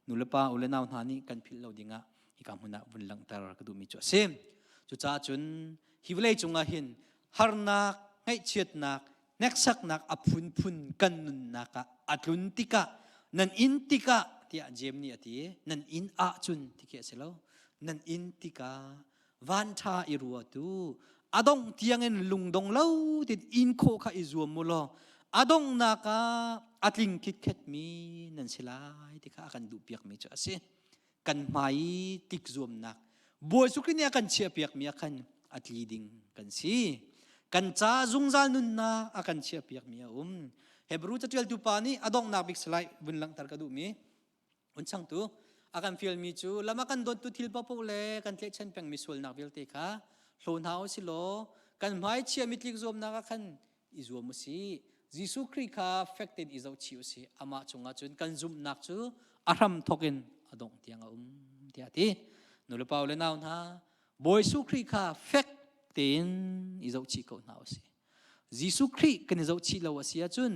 nulepa u le nau hna nih kan philh lo ding ah hika hmun ah vun langhter ka duhmi cu a si. Cucaah cun hi vawlei cungah hin harnak, ngaihchiatnak, hneksaknak a phunphun kan nunnak ah a tlun tikah nan inn tikah tiah Jeim nih a ti nan inn ahcun ti khi a si lo nan inn tikah vanṭha i ruatu a dongh tiangin lungdong lo tin inn khawh kha i zuam mu law a donghnak ah a tling khitkhetmi nan si lai ti kha a kan duhpiakmi cu a si. Kan hmai i tlik zuamnak Bawi Jesuh Khrih nih a kan chiahpiakmi ah khan a tli ding kan si. Kan ca zungzal nunnak a kan chiahpiakmi a um. Hebrew caṭialtu pa nih a donghnak bik salai vun langhter ka duhmi un changtu a kan fialmi cu lam a kan dawttu thil paohpaoh le kan tlaihchan pengmi sualnak vialte kha hlaw hna u si law kan hmai chiami tlik zuamnak ah khan i zuam u sih. Jesuh Khrih kha fek tein i zohchih u sih. Amah cungah cun kan zumhnak cu a hram thawk in a dongh tiang a um tiah a ti. Nulepa le nau hna, Bawi Jesuh Khrih kha fek tein i zohchih ko hna u sih. Jesuh Khrih kan i zohchih lo a si ahcun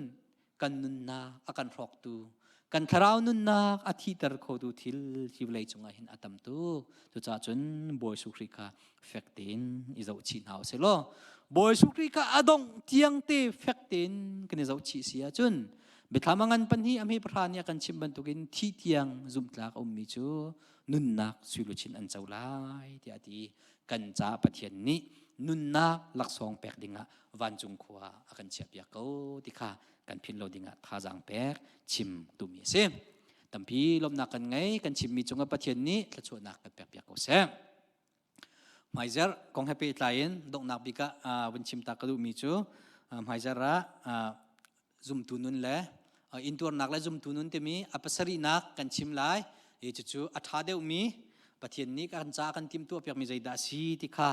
kan nunnak a kan hrawktu kan thlarau nunnak a thihter khotu thil hi vawlei cungah hin a tam tuk. Cucaah cun Bawi Jesuh Khrih kha fek tein i zohchih hna usih law Bawi Jesuh Khrih kha a dongh tiang te fek tein kan i zohchih si ahcun Biathlam a ngan pahnih a hme pahra nih a kan chimh bantukin thi tiang zumhtlak a ummi cu nunnak suiluchin an co lai tiah a ti. Kan caah Pathian nih nunnak laksawng pek dingah vancung khua a kan chiahpiak ko ti kha kan philh lo dingah thazaang pek chim duhmi a si. Tampi lawmhnak kan ngei, kan chimmi cungah Pathian nih thluachuahnak kan pekpiak ko seh. Hmaizarh kong he pehtlai in donghnak bik ah vun chim ta ka duhmi cu hmaizarh ah zumtu nun le intuarnak le zumtu nun timi a pasarihnak kan chim lai. I cucu a ṭha deuhmi Pathian nih kan ca kan timhtuah piakmi zeidah a si ti kha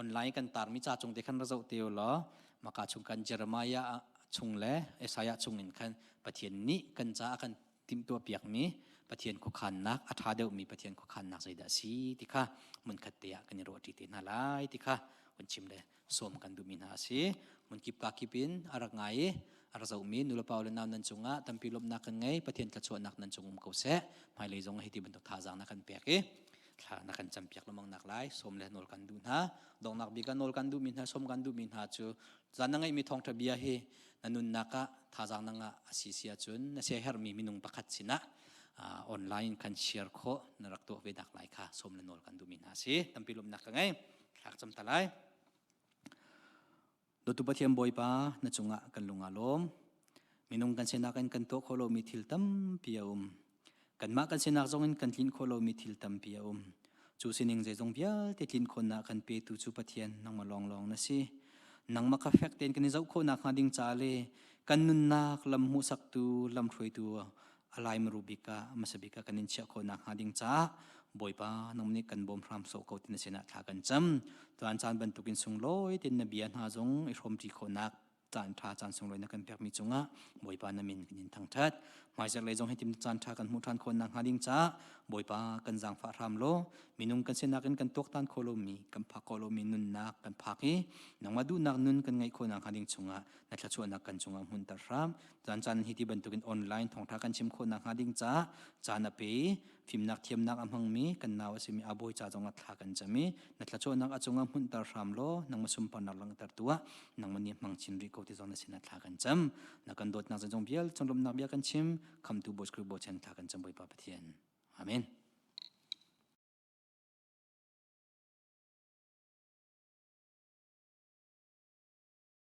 online kan tarmi ca cung te khan ra zoh te u law maka chung kan Jeremiah chung le Isaiah chung in khan Pathian nih kan ca a kan timhtuahpiakmi Pathian khuakhannak a ṭha deuhmi Pathian khuakhannak zeidah a si ti kha hmunkhat te ah kan i ruahṭi te hna lai ti kha hun chim le sawm kan duhmi hna a si. Hmunkip ka kip in a rak ngai i a rak zohmi nulepa le nau nan cungah tampi lawmhnak kan ngei. Pathian thluachuahnak nan cung um ko seh. Hmailei zong hi ti bantuk thazaang na kan pek i thla na kan campiak lengmang nak lai sawm le nawl kan duh hna. Donghnak bik ah nawl kan duhmi hna sawm kan duhmi hna cu zan na ngeihmi thawngṭha bia hi na nunnak ah thazaang na ngah a si si ahcun na siaherhmi minung pakhat sinah online kan share khawh na rak tuah ve dak lai kha sawm le nawl kan duhmi hna a si. Tampi lawmhnak ka ngei. Thlak cam ta lai. Dawtu Pathian Bawipa na cungah kan lung aa lawm. Minung kan sinak in kan tuah khawh lomi thil tampi a um. Kanmah kan sinak zong in kan tlinh khawh lomi thil tampi a um. Cu sining zeizong vialte tlin khawhnak kan petu cu Pathian nangmah lawnglawng na si. Nangmah kha fek tein kan i zoh khawhnak hnga ding ca le kan nunnak lam hmuhsaktu, lamhruaitu a laimru bik ah hmasa bik ah kan in chiah khawhnak hnga ding caah Bawipa nang nih kan bawm hram sawh ko ti na sinah thla kan cam. Tuan caan bantukin sunglawi tein na bia hna zong i hrawmṭi khawhnak caan ṭha caan sunglawi na kan pekmi cungah Bawipa na min kan in thangṭhat. Hmaizarh lei zong hi tim caan ṭha kan hmuh ṭhan khawhnak hnga ding caah Bawipa kan zaangfah hram law minung kan sinak in kan tuaktan khawh lomi kan phak khawh lomi nunnak kan phak i nangmah duhnak nun kan ngeih khawhnak hnga ding chungah na thluachuahnak kan cungah hmunter hram. Caan caan hi ti bantukin online thawngṭha kan chim khawhnak hnga ding caah caan a pe i fimnak thiamnak a hmangmi kan nau a simi a bawi ca zongah thla kan cam i na thluachuahnak a cungah hmunhter hram law nangmah sunparnak langhter tuah nangmah nih hmang chin rih ko ti zong na sinah thla kan cam na kan dawtnak zeizong vial conglawmhnak bia kan chim. Khamtu Bawi Khrih bochan thla kan cam Bawipa Pathian. Amen.